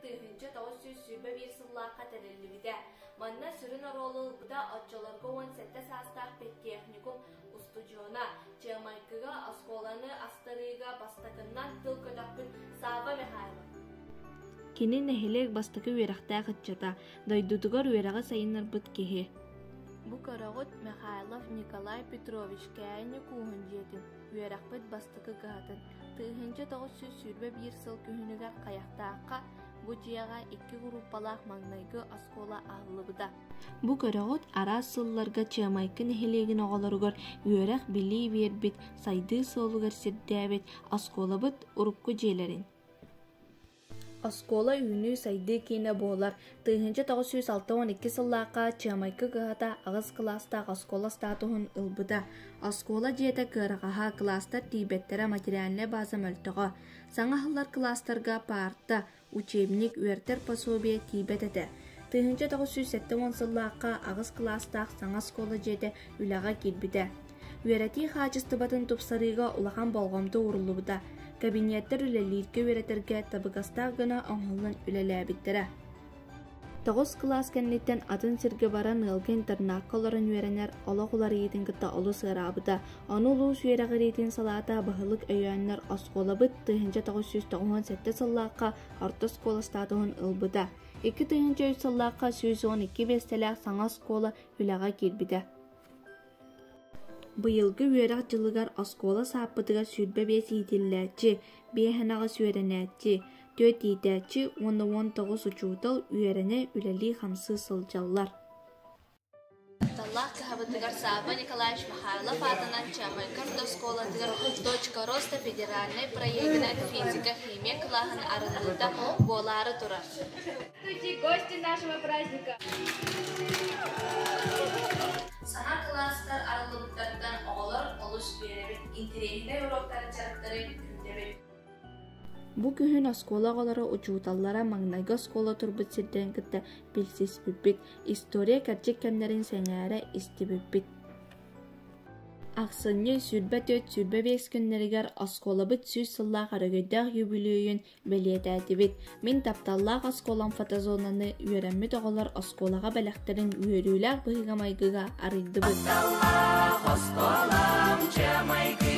1921 сыллаахха тэриллибитэ. Манна сүрүн оруолу ылбыта оччолорго 17 саастаах педтехникум устудьуона, Чыамайкыга оскуоланы астарыыга бастакыннан тыл көтөхпүт Савва Михайлов. Кини нэһилиэк бастакы үөрэхтээх ыччата, дойдутугар үөрэҕи сайыннарбыт киһи. Бу көрөҕүт Михайлов Николай Петрович Кээнньи кууһун дьиэтин, үөрэхпит бастакы кыһатын. 1921 сыл күһүнүгэр Хайахтаахха бу дьиэҕэ икки группалаах маҥнайгы оскуола аһыллыбыта. Бу көрөҕүт араас сылларга Чыамайкы нэһилиэгин оҕолоругар үөрэх-билии биэрбит, сайдыы суолугар сирдээбит оскуолабыт урукку дьиэлэрин. Оскуола үүнүү-сайдыы киинэ буолар. 1962 сыллаахха Чыамайкы кыһата аҕыс кылаастаах оскуола статуһун ылбыта. Оскуола дьиэтэ кыараҕаһа, кылаастар тиийбэттэрэ, материальнай база мөлтөҕө. Саҥа аһыллар кылаастарга паарта, учебник, үөртэр пособие тиийбэт этэ. 1970 сыллаахха аҕыс кылаастаах саҥа оскуола дьиэтэ үлэҕэ киирбитэ. Үөрэтии хаачыстыбатын тупсарыыга улахан болҕомто ууруллубута. Кабинеттар үлэлииргэ үөрэтэргэ табыгастаах гына оҥоһуллан үлэлээбиттэрэ. Тоҕус кылаас кэнниттэн атын сиргэ баран ыалга интернакка олорон үөрэнэр олох уларыйыытын кытта олус ыараабыта. Ону улуус үөрэҕириитин салаата баһылык өйөөннөр оскуолабыт 1997 сыллаахха орто оскуола статуһун ылбыта. 2003 сыллаахха 112 миэстэлээх саҥа оскуола үлэҕэ киирбитэ. Быйылгы үөрэх дьылыгар оскуола сааппытыгар 25 иитиллээччи, 58 үөрэнээччи, түөрт иитээччи уонна 19 учуутал үөрэнэ, үлэлии-хамсыы сылдьаллар. Тапталлаах кыһабытыгар Савва Николаевич Михайлов аатынан Чыамайка орто оскуолатыгар «Точка роста» федеральнай проегынан физика-химия кылааһын арыллыыта буолаары турар. Здравствуйте, гости нашего праздника! Саҥа кылаастар арыллыбыттарыттан оҕолор олус үөрэбит, интэриэһинэй уруоктары дьарыктары күүтэбит. Бу күһүн оскуола оҕолоро учууталлара маҥнайгы оскуола турбут сирдэрин кытта билсиспиппит, история кэрчик кэмнэрин сэҥээрэ истибиппит. Ахсынньы 24-25 күннэригэр оскуолабыт 100 сыллаах өрөгөйдөөх юбилейын бэлиэтээтибит. Мин тапталлаах оскуолам фотозонаны үөрэммит оҕолор оскуолаҕа бэлэхтэрин үөрүүлээх быһыыга-майгыга арыйдыбыт. Тапталлаах оскуолам чыамайгы.